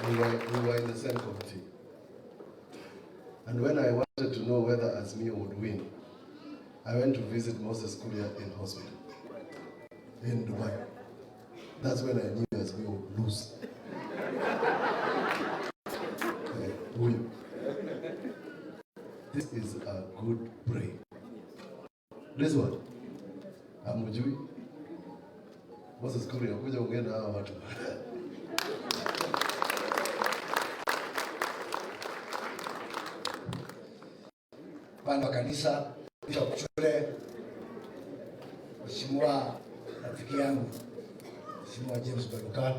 We were in the same committee. And when I wanted to know whether Azimio would win, I went to visit Moses Kuria in hospital in Dubai. That's when I knew Azimio would lose. Huyu. This is a good brain. This one. Hamujui? Moses Kuria, kuja ongea na hawa watu. Upande wa kanisa, Bishop Shule, Mheshimiwa rafiki yangu Mheshimiwa James Baluka,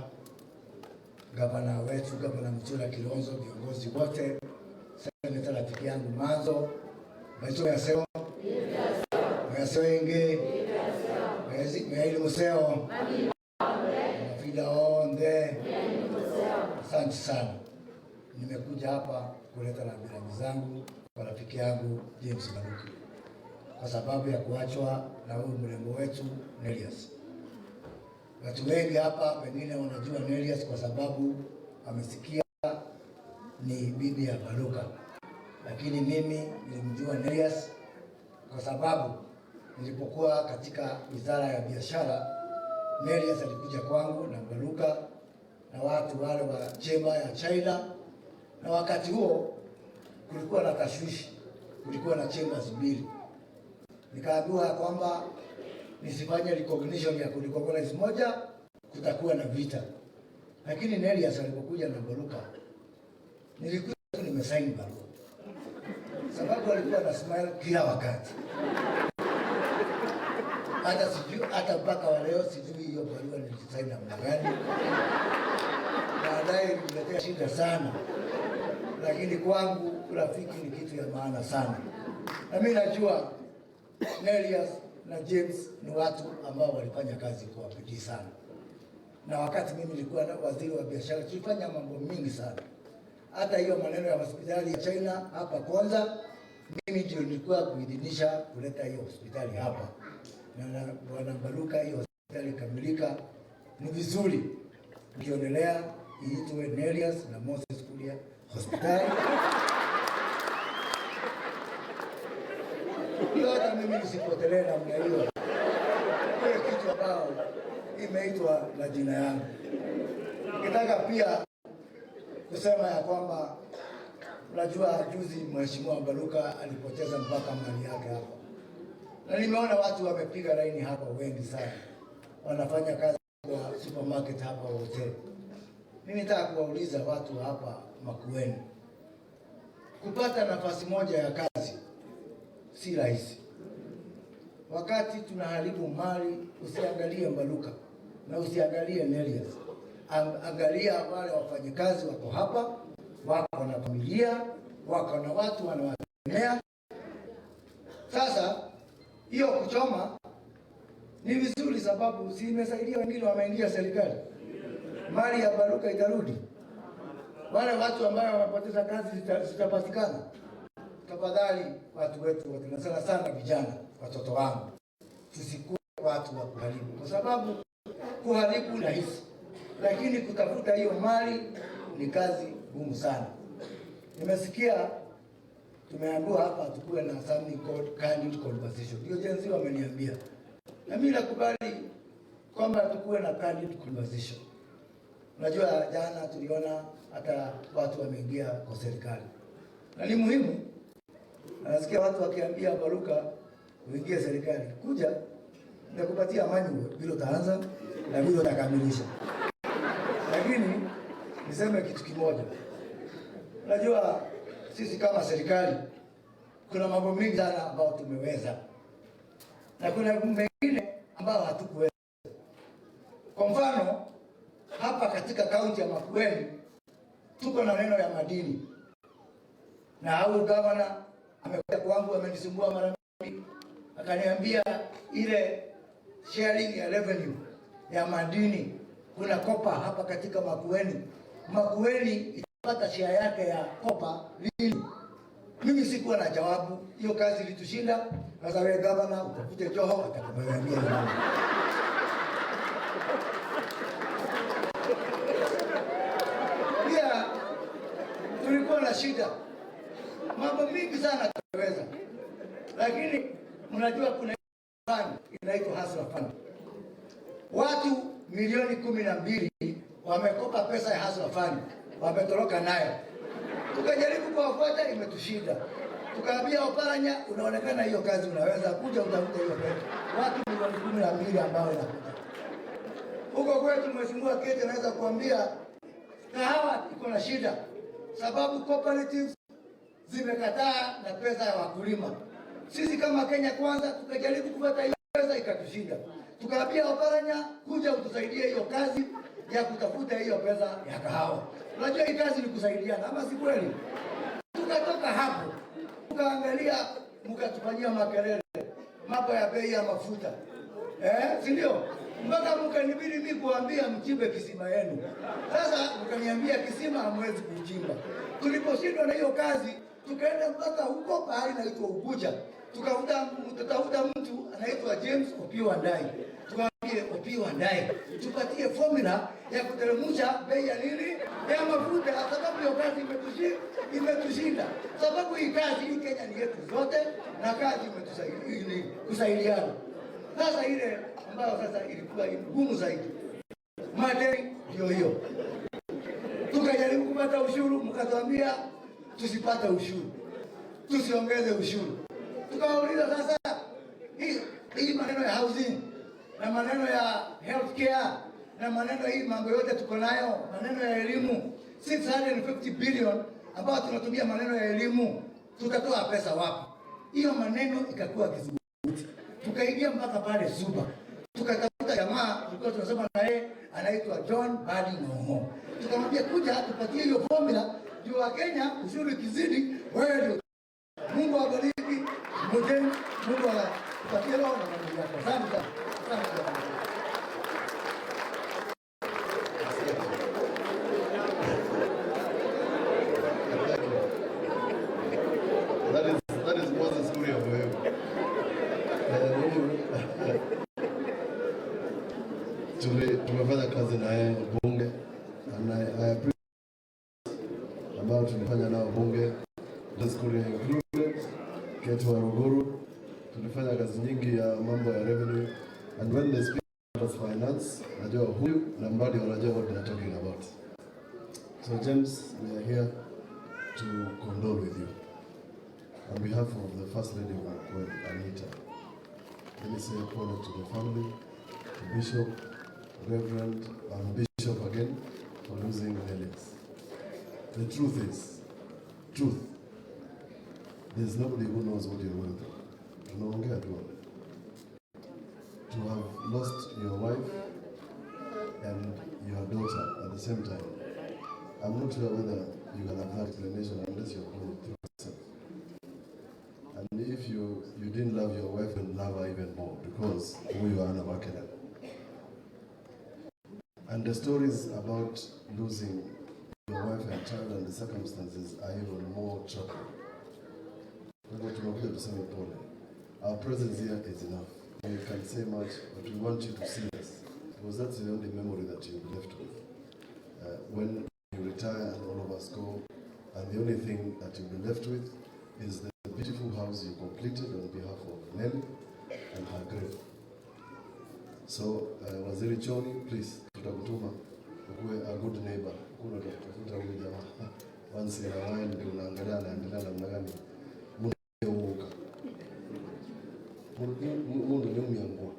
gavana wetu Gavana Mutula Kilonzo, viongozi wote, seneta rafiki yangu Manzo, Baito yaseo yaseo ingi meili museo mafida onde, asante sana. Nimekuja hapa kuleta rambirambi zangu kwa rafiki yangu James Baluka kwa sababu ya kuachwa na huyu mrembo wetu Nelias. Watu wengi hapa pengine wanajua Nelias kwa sababu wamesikia ni bibi ya Baluka, lakini mimi nilimjua Nelias kwa sababu nilipokuwa katika wizara ya biashara, Nelias alikuja kwangu na Baluka na watu wale wa chemba ya China, na wakati huo kulikuwa na tashwishi, kulikuwa na chambers mbili. Nikaambiwa kwamba nisifanye recognition ya kurecognize moja, kutakuwa na vita. Lakini Nelias alipokuja na Baluka, nilikuwa tu nimesign barua, sababu alikuwa na smile kila wakati. Hata sijui, hata mpaka wa leo sijui hiyo barua nilisign namna gani. Baadaye iliniletea shida sana, lakini kwangu urafiki ni kitu ya maana sana, na mimi najua Nelias na James ni watu ambao walifanya kazi kwa bidii sana, na wakati mimi nilikuwa waziri wa biashara tulifanya mambo mingi sana. Hata hiyo maneno ya hospitali ya China hapa Konza, mimi ndio nilikuwa kuidhinisha kuleta hiyo hospitali hapa, na Bwana Baluka, hiyo hospitali ikamilika. Ni vizuri ukionelea iitwe Nelias na Moses Kuria hospitali. Hiyo hata mimi nisipotelee namna hiyo, ile kitu ambao imeitwa na jina yangu. Nikitaka pia kusema ya kwamba unajua, juzi Mheshimiwa Baluka alipoteza mpaka mali yake hapa, na nimeona watu wamepiga laini hapa wengi sana, wanafanya kazi kwa supermarket hapa hotel. Mimi nataka kuwauliza watu hapa Makueni, kupata nafasi moja ya kazi si rahisi. Wakati tunaharibu mali, usiangalie Baluka na usiangalie Nelias, angalia wale wafanyikazi wako hapa, wako na familia, wako na watu wanawategemea. Sasa hiyo kuchoma ni vizuri, sababu si imesaidia wengine wameingia serikali. Mali ya Baluka itarudi, wale watu ambao wamepoteza kazi zitapatikana. Tafadhali watu wetu wote, na sana sana vijana, watoto wangu, tusikuwe watu wa kuharibu, kwa sababu kuharibu rahisi, lakini kutafuta hiyo mali ni kazi ngumu sana. Nimesikia tumeambiwa hapa tukuwe na something called candid conversation. Hiyo Gen Z wameniambia, na mimi nakubali kwamba tukuwe na candid conversation. Unajua jana tuliona hata watu wameingia kwa serikali, na ni muhimu. Nasikia watu wakiambia Baluka uingie serikali, kuja nitakupatia manual vile utaanza na vile utakamilisha. Lakini niseme kitu kimoja, unajua sisi kama serikali kuna mambo mengi sana ambayo tumeweza na kuna mengine ambayo hatukuweza. Kwa mfano hapa katika kaunti ya Makueni tuko na neno ya madini, na au gavana amekuja kwangu amenisumbua mara mbili, akaniambia ile sharing ya revenue ya madini, kuna kopa hapa katika Makueni. Makueni itapata share yake ya kopa lini? Mimi sikuwa na jawabu, hiyo kazi ilitushinda. Sasa wewe gavana utafute Joho atakuambia nini. Pia shida, mambo mingi sana tunaweza, lakini mnajua kuna fund inaitwa Hustler Fund. Watu milioni 12 wamekopa pesa ya Hustler Fund, wametoroka nayo. Tukajaribu kuwafuata, imetushinda. Tukaambia Oparanya, unaonekana hiyo kazi unaweza kuja utafute hiyo pesa. Watu milioni 12 ambao inakuja huko kwetu. Mheshimiwa Kete anaweza kuambia kahawa iko na shida, sababu cooperatives zimekataa na pesa ya wakulima. Sisi kama Kenya Kwanza tukajaribu kupata hiyo pesa ikatushinda. Tukaambia Oparanya, kuja utusaidie hiyo kazi ya kutafuta hiyo pesa ya kahawa. Unajua hii kazi ni kusaidiana, ama si kweli? Tukatoka hapo tukaangalia, mkatufanyia makelele mambo ya bei ya mafuta, eh, si ndio? Mpaka mkanibidi mimi kuambia mchimbe kisima yenu. Sasa mkaniambia kisima hamwezi kuchimba. Tuliposhindwa na hiyo kazi, tukaenda mpaka huko pahali naitwa Uguja, tukatafuta mtu anaitwa James Opiyo Wandayi, tukamwambie Opiyo Wandayi, tupatie formula ya kuteremsha bei ya nini ya mafuta, sababu hiyo kazi imetushinda. Sababu hii kazi hii Kenya ni yetu zote, na kazi imetusaidia kusaidiana. Sasa ile ambayo sasa ilikuwa ngumu zaidi, madeni ndio hiyo. Tukajaribu kupata ushuru, mkatuambia tusipate ushuru, tusiongeze ushuru. Tukawauliza sasa, hii maneno ya housing na maneno ya healthcare na maneno hii mambo yote tuko nayo, maneno ya elimu 650 billion ambayo tunatumia maneno ya elimu, tutatoa pesa wapi? Hiyo maneno ikakuwa kizungumkuti, tukaingia mpaka pale Suba, tukatafuta jamaa tulikuwa tunasema na yeye anaitwa John Mbadi Ng'ong'o, tukamwambia kuja tupatie hiyo formula juu wa Kenya ushuru ikizidi, wewe ndio. Mungu awabariki Mujeni, Mungu akupatie roho na familia yako. Asante sana. Asante sana. Thank you. That is Moses Kuria for you. Eh, tumefanya kazi na yeye bunge and I appreciate ambao tulifanya nao bunge, Moses Kuria included, Ketu Waruguru, tulifanya kazi nyingi ya mambo ya revenue, and when they speak about finance, najua huyu na Mbadi wanajua what they are talking about. So James, we are here to condole with you. On behalf of the First Lady of Makueni, Anita, let me say pole to the family, the Bishop, Reverend, and Bishop again for losing Nellis. The truth is, truth, there's nobody who knows what you're going through. Tunaongea tu. To have lost your wife and your daughter at the same time, I'm not sure whether you can have that explanation unless you're going through yourself. And if you didn't love your wife, then love her even more, because huyu hana wake. And the stories about losing your wife and child and the circumstances are even more troubling. Kwa hivyo tumekuja tuseme pole. Our presence here is enough. We can say much, but we want you to see us, because that's the only memory that you'll be left with. When you retire and all of us go, and the only thing that you'll be left with is the beautiful house you completed on behalf of Nelly and her grave. So, Waziri Choni, please, tutakutuma ukuwe a good neighbor. Ukuwe unatafuta huyu jamaa once in a while, ndio unaangalia anaendelea namna gani. Mundu mundu ni umiangua.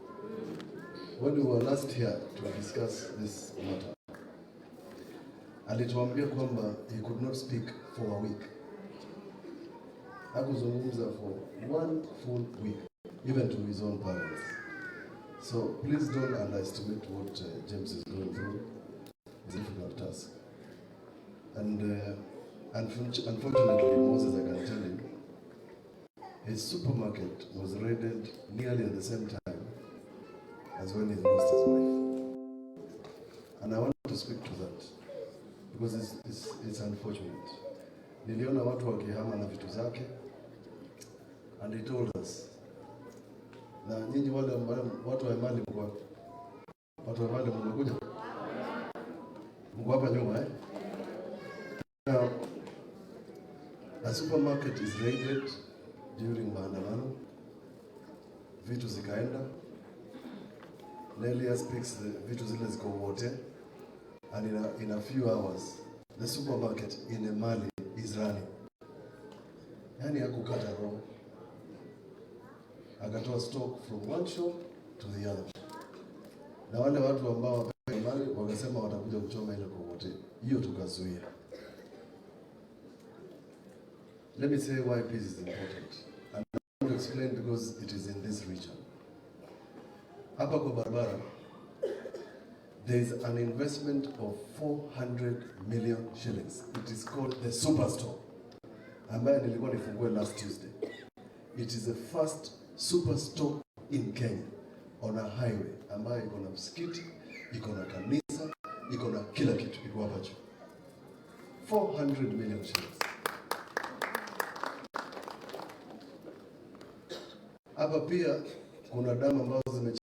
When we were last here to discuss this matter, alituambia kwamba he could not speak for a week. Hakuzungumza for one full week, even to his own parents. So please don't underestimate what James is going through. It's a difficult task. And unfortunately, Moses, I can tell you, his supermarket was raided nearly at the same time as when he lost his wife. And I want to speak to that because it's unfortunate. Niliona watu wakihama na vitu zake, and he told us, na nyinyi wale watu wa Emali mko wapi? Watu wa Emali mmekuja? Mko hapa nyuma, eh? Now, A supermarket is raided during maandamano, vitu zikaenda. Nelias picks the vitu zile ziko wote, and in a few hours the supermarket in Emali is running. Yani hakukata roho, akatoa stock from one shop to the other. Na wale watu ambao wapewe mali wakasema watakuja kuchoma ile kokote, hiyo tukazuia. Let me say why peace is important. And I want to explain because it is in this region. Hapa kwa barabara, there is an investment of 400 million shillings. It is called the Superstore, ambaye nilikuwa nifungue last Tuesday. It is the first superstore in Kenya on a highway ambayo iko na msikiti, iko na kanisa, iko na kila kitu, iko hapa juu. 400 million shillings. Hapa pia kuna damu ambazo zime